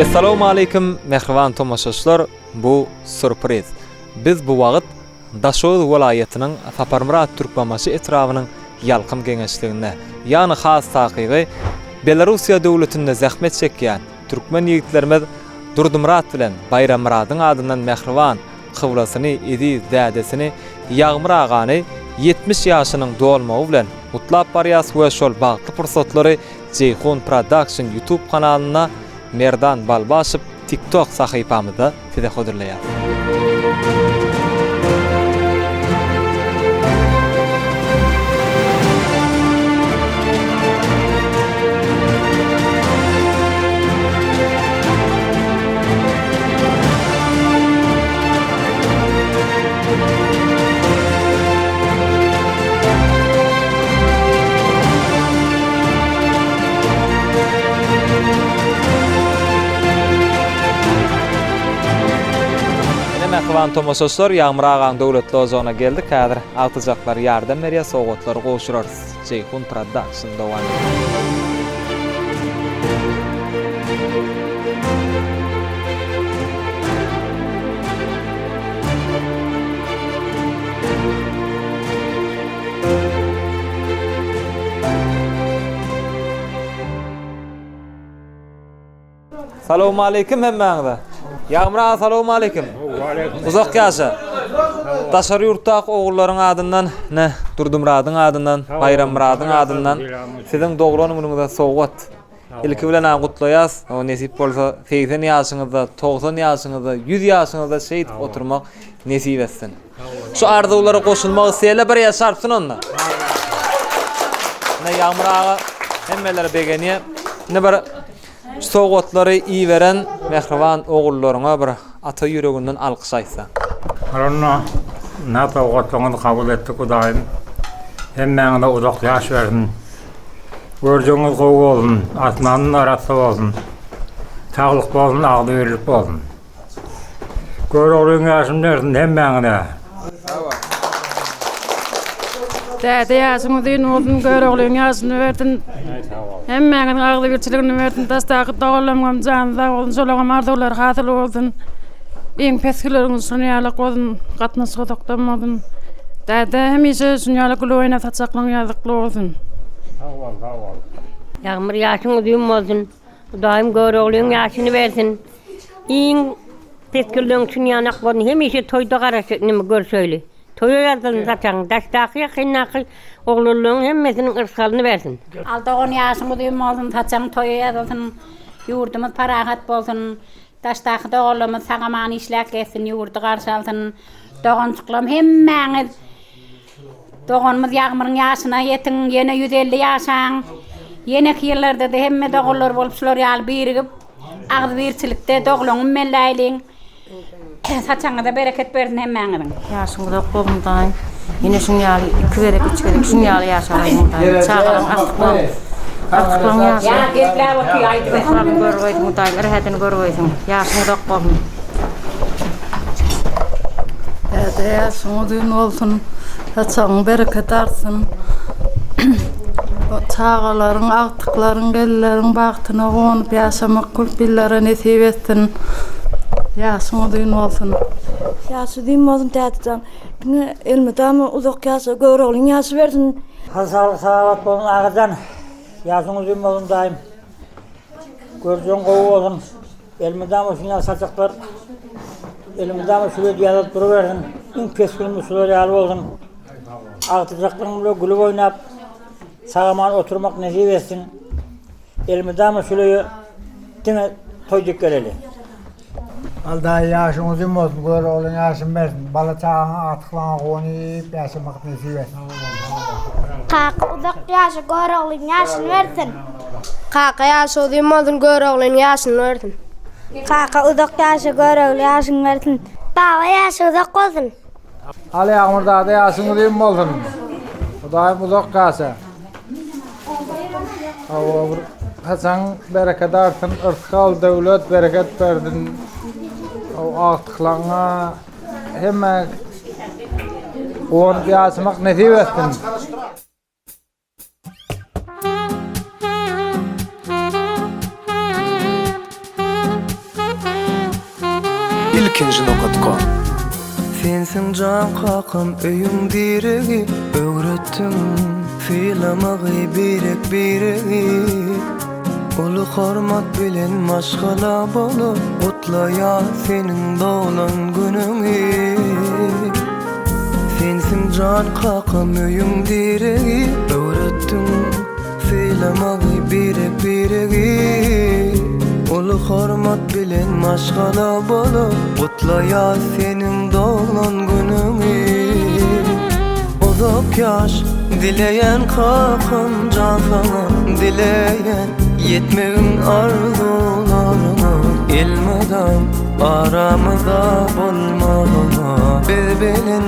Essalawmaleýkim mähriban tomaşaçylar bu surpriz. Biz bu wagt Daşoguz welaýatynyň Saparmyrat Türkmenbaşy etrabynyň Ýalkym geňeşliginde, ýagny has takygy Belarussiýa döwletinde zähmet çekýän türkmen ýigitlerimiz Durdymyrat bilen Baýrammyradyň adyndan mähriban kyblasyny, eziz dädesini Ýagmyr agany 70 ýaşynyň dolmagy bilen gutlap barýas we şol bagtly pursatlary Jeýhun Production YouTube kanalynda Merdan Balbaşow TikTok sahypamyzda size hödürleýäris. Ine mähriban tomaşaçylar Ýagmyr agaň döwletli ojagyna geldik. Häzir agtyjaklar ýardam berýär, sowgatlary gowşurarys. Jeýhun Production dowam edýär. Salowmaleýkim hemmäňize. Ýagmyr aga salowmaleýkim. Uzak ýaşa. Daşary ýurtdaky ogullaryň adyndan, ne Durdymyradyň adyndan, Baýrammyradyň adyndan siziň doglan günüňize sowgat. Ilki bilen a gutlaýas. O nesip bolsa 80 ýaşyňyzda, 90 ýaşyňyzda, 100 ýaşyňyzda şeýdip oturmak nesip etsin. Şu arzuwlara goşulmak isleýänler bir el çarpsyn onda. Ine Ýagmyr aga hemmelere begenýär. Indi bir şu sowgatlary iberen mähriban ogullaryňa bir ata ýüreginden alkyş aýtsaň. Onda na sowgatlaryňyzy kabul etdik Hudaýym hemmäňize uzak ýaş bersin. Görjegiňiz gowy bolsun, asmanyň arassa bolsun. Saglyk bolsun, agzybirlik bolsun. Göroglyň ýaşyny bersin hemmäňize. Däde ýaşyň uzyn bolsun, Göroglyň ýaşyny bersin. Hemmäňiziň agzybirçiligini bersin. Daşdaky doganlaryňam jany sag bolsun, şolaňam arzuwlary hasyl bolsun. Iň pesgileriňiz şuny ýalak bolsun, gatnaşyk uzakdan bolsun. Däde hemişe şuny ýaly gül oýna saçaklyň ýazykly bolsun. Sag bol, sag bol. Ýagmyr ýaşyň uzyn bolsun. Hudaýym Göroglyň ýaşyny bersin. Iň pes gülleň çyn ýanak bolsun hemişe toýda garaşy neme görşeýli. Toýa ýazdyryn saçagyň daşdaky ýakyndaky oglanlaryň hemmesiniň yrsgalyny bersin. Al dogan ýaşyň uzyn bolsun saçagyň toýa ýazylsyn ýurdumyz parahat bolsun daşdaky doganlarymyz sag aman işläp gezsin ýurdy garşy alsyn doganjyklarym hemmäňiz Doganymyz Ýagmyryň ýaşyna ýetiň, ýene 150 ýaşaň. Ýeneki ýyllarda-da hemme doganlar bolup şular ýaly birigip, agzybirçilikde doglaňym belläýliň. Saçagyňyza bereket bersin hemmäňiziň. Ýaşyň uzak bolsun daýym. Ýene şuň ýaly iki gezek, üç gezek şuň ýaly ýaşagaý daýym. Çagalaryň agtyklaryň agtyklaryň ýaşy. Ýa gepläp otyr aýdyber. Ysrabyny görgeýsin Hudaýym, rähedini görgeýsin. Ýaşyň uzak bolsun. Däde ýaşyň uzyn bolsun, saçagyň bereket artsyn. Çagalaryň, agtyklaryň, gelinleriň bagtyna guwanyp ýaşamak köp ýyllara nesip etsin. Ýaşyň uzyn bolsun. Ýaşy uzyn bolsun dädejan. Diňe elmydama uzak ýaşa, Göroglyň ýaşy bersin. Saglyk sagabat bolsun agajan. Ýaşyň uzyn bolsun daýym. Görjegiň gowy bolsun. Elmydama şuny ýaly saçaklar elmydama şu ýerde ýazylyp durubersin. Iň pes günümiz şular ýaly bolsun. Agtyjaklaryň bilen gülüp oýnap, sag-aman oturmak nesip etsin. Elmydama şulara diňe toý diýip geleli. Al daýy ýaşyň uzyn bolsun, Göroglyň ýaşyny bersin, bala çagaňa agtyklaňa guwanyp ýaşamak nesip etsin. Kaka uzak ýaşa Göroglyň ýaşyny bersin. Kaka ýaşy uzyn bolsun Göroglyň ýaşyny bersin. Kaka uzak ýaşa Görogly ýaşyny bersin. Baba ýaşy uzak bolsun. Al Ýagmyr dada ýaşyň uzyn bolsun. Hudaýym uzak ýaşa. Hawa bir haçan bereket artsyn, yrsgal, döwlet, bereket bersin. Agtyklaňa hemme guwanyp ýaşamak nesip etsin. Ilkinji nokat kom. Sensiň jan kakam öýüň diregi Öwretdiň sylamagy birek biregi Uly hormat bilen maşgala bolup Gutlaýas seniň doglan günüňi Sensiň jan kakam öýüň diregi Öwretdiň Sylamagy birek-biregi Uly hormat bilen maşgala bolup Gutlaýas seniň doglan günüňi Uzak ýaş dileýän kakam jan saňa dileýän Ýetmegin arzuwlaryňa elmydam aramyzda bolmagyňa Biz bilen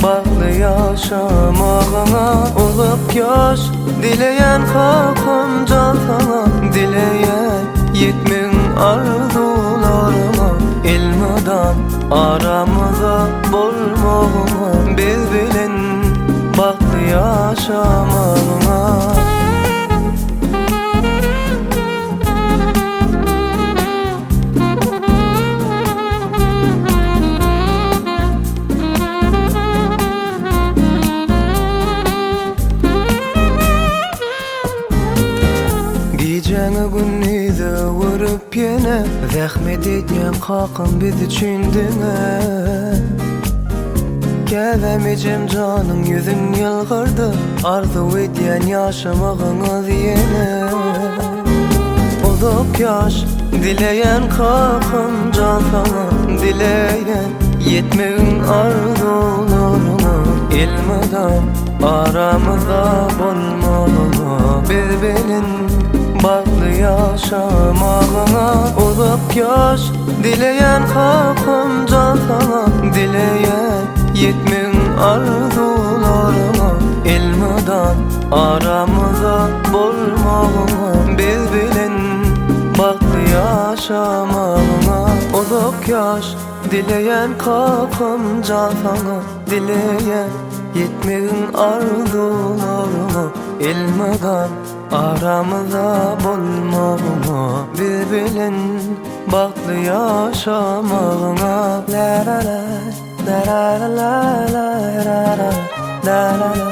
bagtly ýaşamagyňa Uzak ýaş Dileýän kakam jan saňa dileýän Ýetmegiň arzuwlaryňa elmydam aramyzda bolmagyňa Biz bilen bagtly ýaşamagyňa. Gijäňi gündize öwürip ýene Zähmet edýän kakam biz üçin diňe Käbäm ejem janyň ýüzün ýylgyrdy Arzuw edýän ýaşamagyňyz ýene Uzak ýaş dileýän kakam jan saňa dileýän Ýetmegiň arzuwlaryňa elmydam aramyzda bolmagyňa Biz bilen bagtly ýaşamagyňa Uzak ýaş dileýän kakam jan saňa dileýän Ýetmegiň arzuwlaryňa elmydam aramyzda bolmagyňa Biz bilen bagtly ýaşamagyňa Uzak ýaş Dileýän kakam jan saňa dileýän Ýetmegiň arzuwlaryňa elmydam aramyzda bolmagyňa Biz bilen bagtly ýaşamagyňa La la la la la la la la la la la la.